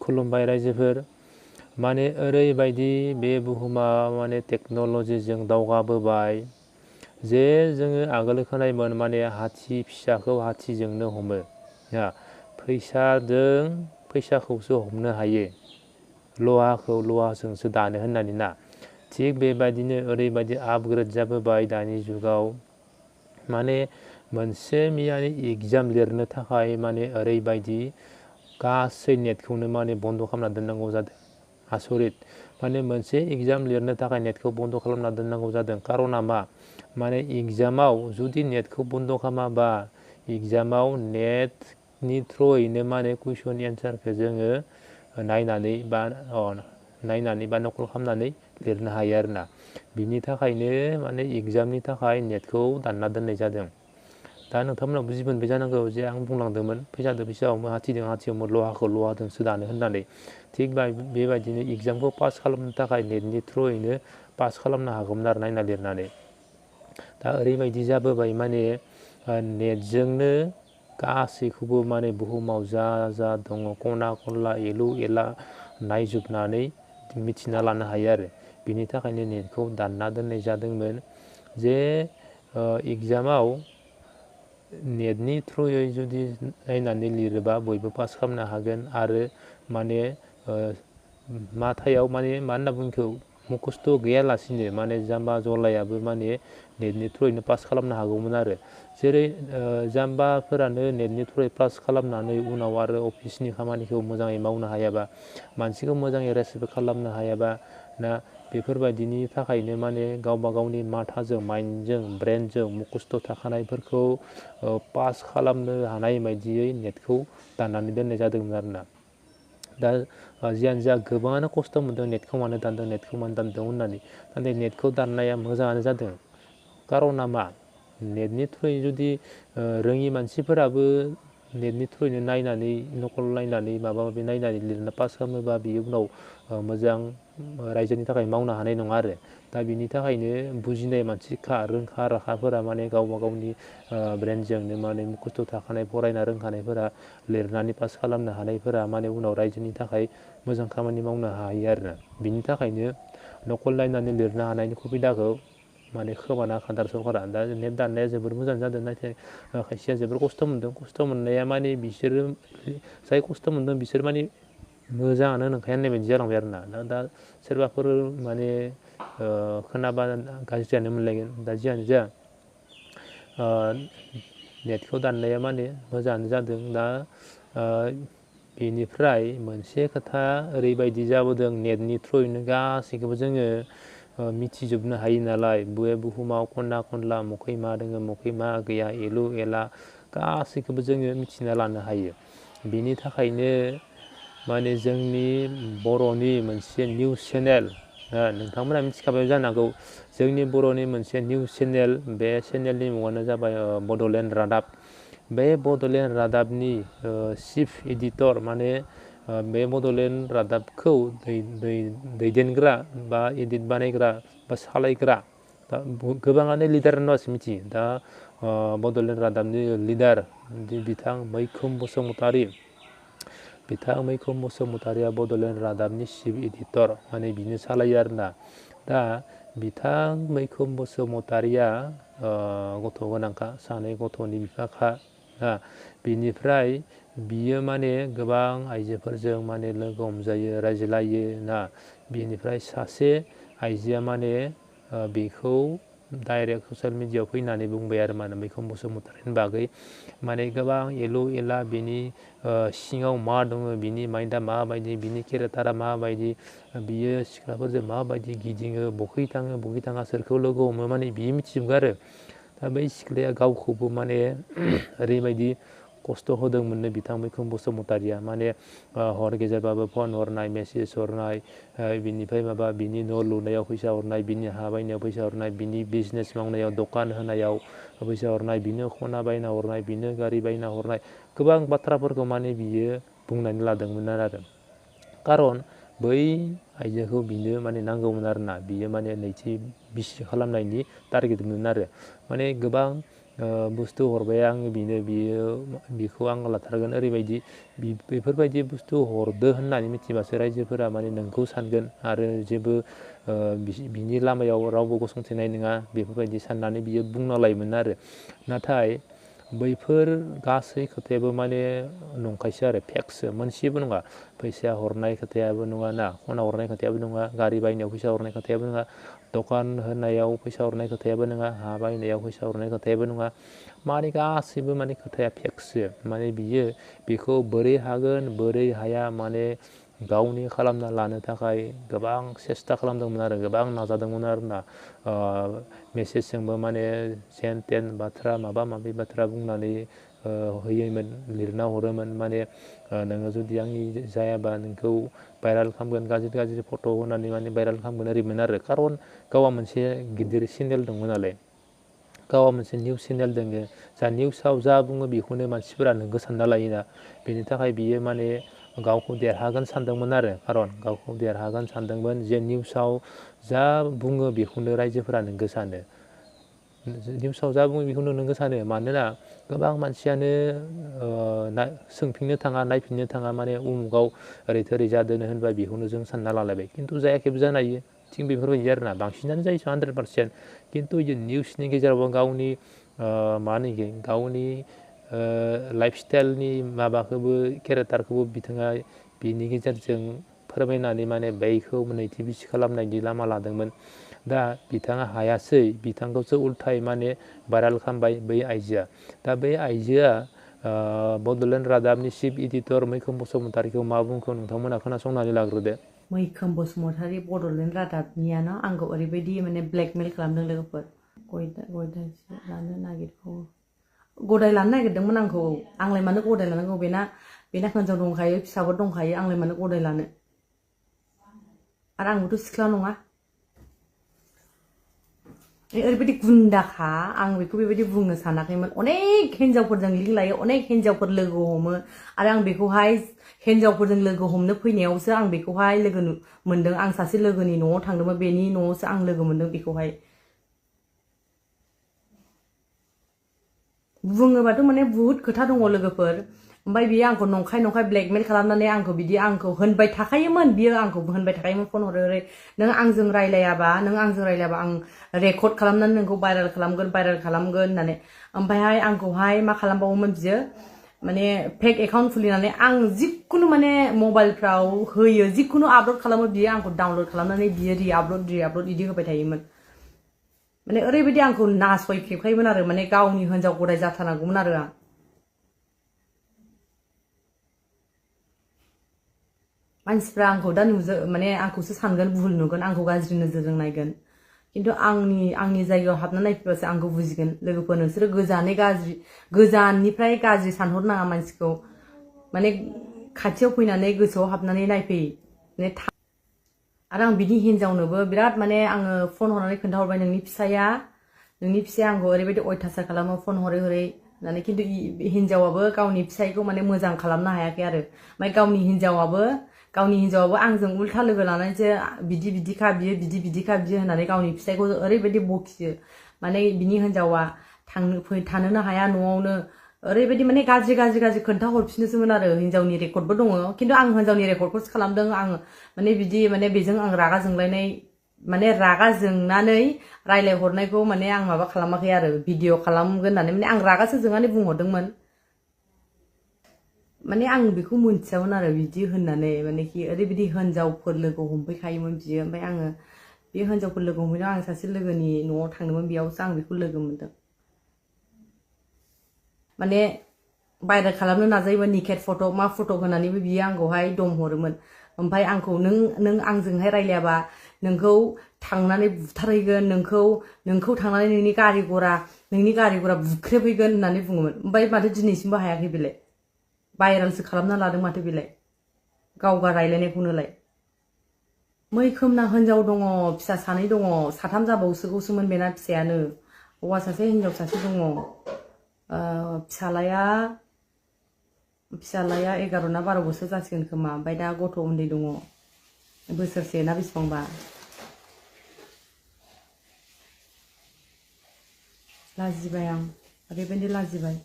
खुलुमबाय रायजोफोर माने ओरैबायदि बे बुहुमा माने टेक्न'लजिजों दावगाबोबाय जे जोङो आगोल खोनायोमोन माने हाथि फिसाखौ हाथिजोंनो हमो फैसाखौसो हमनो हायो लहाखौ लहाजोंसो दानो होननानै ना थिग बेबायदिनो ओरैबायदि आपग्रेड जाबोबाय दानि जुगाव माने मोनसे मियानि एगजाम लिरनो थाखाय माने ओरैबायदि गासै नेटखौनो माने बन्द' खालामना दोननांगौ जादों आसरित माने मोनसे एगजाम लिरनो थाखाय नेटखौ बन्द' खालामना दोननांगौ जादों कारना मा माने एगजामाव जुदि नेटखौ बन्द' खालामाबा एगजामाव नेटनि थ्रुयैनो माने कुइसन एन्सारखौ जोङो नायनानै बा नकल खालामनानै लिरनो हायो आरोना बिनि थाखायनो माने एगजामनि थाखाय नेटखौ दानना दोननाय जादों दा नोंथांमोना बुजि मोनबाय जानांगौ जे आं बुंलांदोंमोन फैसाजों फैसा हमो हाथिजों हाथि हमो लहाखौ लहाजोंसो दानो होननानै थिग बेबायदिनो एगजामखौ पास खालामनो थाखाय नेटनि थ्रुयैनो पास खालामनो हागौमोन आरो नायना लिरनानै दा ओरैबायदि जाबोबाय माने नेटजोंनो गासैखौबो माने बुहुमाव जा जा दङ खना खनला एलु एला नायजोबनानै मिथिना लानो हायो आरो बिनि थाखायनो नेटखौ दानना दोननाय जादोंमोन जे एगजामाव नेटनि थ्रुयै जुदि नायनानै लिरोबा बयबो पास खालामनो हागोन आरो माने माथायाव माने मा होनना बुङो मुखस्थ' गैयालासिनो माने जाम्बा जलायाबो माने नेटनि थ्रुयैनो पास खालामनो हागौमोन आरो जेरै जाम्बाफोरानो नेटनि थ्रुयै पास खालामनानै उनाव आरो अफिसनि खामानिखौ मोजाङै मावनो हायाबा मानसिखौ मोजाङै रेसपेक्ट खालामनो हायाबा ना बेफोरबायदिनि थाखायनो माने गावबा गावनि माथाजों माइन्दजों ब्रेनजों मुखस्थ' थाखानायफोरखौ पास खालामनो हानाय बायदियै नेटखौ दाननानै दोननाय जादोंमोन आरोना दा जियानो जा गोबाङानो खस्थ' मोनदों नेटखौ मानो दानदों होननानै नाथाय नेटखौ दाननाया मोजाङानो जादों कारना मा नेटनि थ्रुयै जुदि रोङि मानसिफोराबो नेटनि थ्रुयैनो नायनानै नकल नायनानै माबा माबि नायनानै लिरना पास खालामोबा बियो उनाव मोजां रायजोनि थाखाय मावनो हानाय नङा आरो दा बिनि थाखायनो बुजिनाय मानसिखा रोंखा राखाफोरा माने गावबा गावनि ब्रेनजोंनो माने मुखस्थ' थाखानाय फरायना रोंखानायफोरा लिरनानै पास खालामनो हानायफोरा माने उनाव रायजोनि थाखाय मोजां खामानि मावनो हायो आरोना बिनि थाखायनो नकल नायनानै लिरनो हानायनि सुबिदाखौ माने खोमाना खानदार सरकारा दा नेट दाननाया जोबोर मोजां जादों नाथाय खायसेया जोबोर खस्थ' मोनदों खस्थ' मोननाया माने बिसोरो जाय खस्थ' मोनदों बिसोर माने मोजाङानो नंखाया होननाय बायदि जालांबाय आरोना दा सोरबाफोर माने खोनाबा गाज्रियानो मोनलायगोन दा जियानो जा नेटखौ दाननाया माने मोजाङानो जादों दा बेनिफ्राय मोनसे खोथा ओरैबायदि जाबोदों नेटनि थ्रुयैनो गासैखौबो जोङो मिथिजोबनो हायो नालाय बे बुहुमाव खना खनला मखै मा दोङो मखै मा गैया एलु एला गासैखौबो जोङो मिथिना लानो हायो बिनि थाखायनो माने जोंनि बर'नि मोनसे निउस चेनेल नोंथांमोना मिथिखाबाय जानांगौ जोंनि बर'नि मोनसे निउस चेनेल बे चेनेलनि मुङानो जाबाय बड'लेण्ड रादाब बे बड'लेण्ड रादाबनि चिफ इडिटर माने बे बड'लेण्ड रादाबखौ दैदेनग्रा बा एडिट बानायग्रा बा सालायग्रा दा गोबाङानो लिडार होननासो मिथियो दा बड'लेण्ड रादाबनि लिडार बिथां मैखोम बसुमतारिया बड'लेण्ड रादाबनि चिफ इडिटर माने बिनो सालायो आरोना दा बिथां मैखोम बसुमतारिया गथ' गोनांखा सानै गथ'नि बिफाखा बिनिफ्राय बियो माने गोबां आइजोफोरजों माने लोगो हमजायो रायज्लायो ना बिनिफ्राय सासे आइजोआ माने बेखौ डाइरेक्ट ससियेल मिडियायाव फैनानै बुंबाय आरो माने मैखोम बसुमतारिनि बागै माने गोबां एलु एला बिनि सिङाव मा दङ बिनि माइन्दआ माबायदि बिनि केरेक्टारा माबायदि बियो सिख्लाफोरजों माबायदि गिदिङो बखै थाङा सोरखौ लोगो हमो माने बियो मिथिजोबगौ आरो दा बै सिख्लाया गावखौबो माने ओरैबायदि खस्थ' होदोंमोननो बिथां मैखोम बसुमतारिया माने हर गेजेरबाबो फन हरनाय मेसेज हरनाय बिनिफ्राय बिनि न' लुनायाव फैसा हरनाय बिनि हा बायनायाव फैसा हरनाय बिनि बिजनेस मावनायाव दखान होनायाव फैसा हरनाय बिनो खना बायना हरनाय बिनो गारि बायना हरनाय गोबां बाथ्राफोरखौ माने बियो बुंनानै लादोंमोन आरो कारन बै आइजोखौ बिनो माने नांगौमोन आरोना बियो माने नैथि बिसि खालामनायनि टारगेटमोन आरो माने गोबां बुस्थु हरबाय आङो बिखौ आं लाथारगोन ओरैबायदि बेफोरबायदि बुस्थु हरदो होननानै मिथिबासो रायजोफोरा माने नोंखौ सानगोन आरो जेबो बिनि लामायाव रावबो गसंथेनाय नङा बेफोरबायदि साननानै बियो बुंना लायोमोन आरो नाथाय बैफोर गासै खोथायाबो माने नंखायसो आरो फेकसो मोनसेबो नङा फैसा हरनाय खोथायाबो नङा ना खना हरनाय खोथायाबो नङा गारि बायनायाव फैसा हरनाय खोथायाबो नङा दखान होनायाव फैसा हरनाय खोथायाबो नङा हा बायनायाव फैसा हरनाय खोथायाबो नङा माने गासैबो माने खोथाया फेकसो माने बियो बेखौ बोरै हागोन बोरै हाया माने गावनि खालामना लानो थाखाय गोबां सेस्था खालामदोंमोन आरो गोबां नाजादोंमोन आरोना मेसेजजोंबो माने जेन तेन बाथ्रा माबा माबि बाथ्रा बुंनानै होयोमोन लिरना हरोमोन माने नोङो जुदि आंनि जायाबा नोंखौ भाइरेल खालामगोन गाज्रि फट' होनानै माने भाइरेल खालामगोन ओरैमोन आरो खारन गावहा मोनसे गिदिर चेनेल दङ नालाय गावहा मोनसे निउस चेनेल दङ जा निउसाव जा बुङो बेखौनो मानसिफोरा नोंगो सानना लायोना बेनि थाखाय बियो माने गावखौ देरहागोन सानदोंमोन आरो खारन गावखौ देरहागोन सानदोंमोन जे निउसाव जा बुङो बेखौनो रायजोफोरा नोंगो सानो निउसाव जा बुङो बेखौनो नोंगो सानो मानोना गोबां मानसियानो सोंफिननो थाङा नायफिननो थाङा माने उमुगाव ओरै थोरै जादों होनबा बेखौनो जों सानना लालायबाय खिन्थु जायाखैबो जानो हायो थिग बेफोरबायदि आरोना बांसिनानो जायो 100% खिन्थु बिदि निउसनि गेजेरावबो गावनि मा होनो गावनि लाइफ स्टाइलनि माबाखौबो केरेक्टारखौबो बिथाङा बिनि गेजेरजों फोरमायनानै माने बैखौ नैथि बिसि खालामनायनि लामा लादोंमोन दा बिथाङा हायासै बिथांखौसो उल्थाय माने भाइरेल खालामबाय बै आइजोआ दा बै आइजोआ बड'लेण्ड रादाबनि चिफ इडिटर मैखोम बसुमतारीखौ मा बुंखो नोंथांमोना खोनासंनानै लाग्रोदो मैखोम बसुमतारी बड'लेण्ड रादाबनियानो आंखौ ओरैबायदि माने ब्लेकमेल खालामदों लोगोफोर गदाय लानो नागिरदोंमोन आंखौ आंलाय मानो गदाय लानांगौ बेना हिनजाव दंखायो फिसाफोर दंखायो आंलाय मानो गदाय लानो आरो आंबोथ' सिख्ला नङा ओरैबायदि गुन्दाखा आं बेखौ बेबायदि बुंनो सानाखैमोन अनेक हिनजावफोरजों लिंक लायो अनेक हिनजावफोर लोगो हमो आरो आं बेखौहाय हिनजावफोरजों लोगो हमनो फैनायावसो आं बेखौहाय लोगो मोनदों आं सासे लोगोनि न'आव थांदोंमोन बेनि न'आवसो आं लोगो मोनदों बेखौहाय बुङोबाथ' माने बुहुत खोथा दङ लोगोफोर ओमफ्राय बियो आंखौ नंखाय ब्लेकमेल खालामनानै आंखौ बिदि आंखौ होनबाय थाखायोमोन बियो आंखौ होनबाय थाखायोमोन फन हरै नों आंजों रायलायाबा आं रेकर्ड खालामनानै नोंखौ भाइरेल खालामगोन होननानै ओमफ्रायहाय आंखौहाय मा खालामबावोमोन बियो माने फेक एकाउन्ट खुलिनानै आं जिखुनु माने मबाइलफ्राव होयो जिखुनु आपल'ड खालामो बियो आंखौ डाउनल'ड खालामनानै बियो रि आपल'ड बिदि होबाय थायोमोन माने ओरैबायदि आंखौ नासयखेबखायोमोन आरो माने गावनि हिनजाव गदाय जाथारनांगौमोन आरो आं मानसिफ्रा आंखौ दा माने आंखौसो सानगोन भुल नुगोन आंखौ गाज्रि नोजोरजों नायगोन खिन्थु आंनि जायगायाव हाबना नायफैबासो आंखौ बुजिगोन लोगोफोर नोंसोरो गोजाननिफ्राय गाज्रि सानहरनाङा मानसिखौ माने खाथियाव फैनानै गोसोआव हाबनानै नायफै आरो आं बिदि हिनजावनोबो बिराद माने आङो फन हरनानै खोन्थाहरबाय नोंनि फिसाया आंखौ ओरैबायदि अयथासार खालामो फन हरै होननानै खिन्थु हिनजावाबो गावनि फिसायखौ माने मोजां खालामनो हायाखै आरो ओमफ्राय गावनि हिनजावाबो आंजों उल्था लोगो लानानैसो बिदिखा बियो होननानै गावनि फिसायखौ ओरैबायदि बखियो माने बिनि हिनजावा थानोनो हाया न'आवनो ओरैबायदि माने गाज्रि खोन्था हरफिनोसोमोन आरो हिनजावनि रेकर्डबो दङ खिन्थु आं हिनजावनि रेकर्डखौसो खालामदों आं माने बिदि माने बेजों आं रागा जोंलायनाय माने रागा जोंनानै रायलायहरनायखौ माने आं माबा खालामाखै आरो भिडिअ खालामगोन होननानै माने आं रागासो जोंनानै बुंहरदोंमोन माने आं बेखौ मोनथियामोन आरो बिदि होननानै मानेखि ओरैबायदि हिनजावफोर लोगो हमफैखायोमोन बियो ओमफ्राय आङो बे हिनजावफोर लोगो हमफैनायाव आं सासे लोगोनि न'आव थांदोंमोन बेयावसो आं बेखौ लोगो मोनदों माने भाइरेल खालामनो नाजायोमोन निकेट फट' मा फट' होनानैबो बियो आंखौहाय दम हरोमोन ओमफ्राय आंखौ नों आंजोंहाय रायलायाबा नोंखौ थांनानै बुथारहैगोन नोंखौ थांनानै नोंनि गारि घरा बुख्रेबहैगोन होननानै बुङोमोन ओमफ्राय माथो दिनैसिमबो हायाखै बेलाय भाइरेलसो खालामना लादों माथो बेलाय गावगा रायलायनायखौनोलाय मैखोमना हिनजाव दङ फिसा सानै दङ साथाम जाबावसोगौसोमोन बेना फिसायानो हौवा सासे हिनजाव सासे दङ फिसालाया 11 ना 12 बोसोर जासिगोन खोमा ओमफ्राय दा गथ' उन्दै दङ बोसोरसे ना बेसेबांबा लाजिबाय आं ओरैबायदि लाजिबाय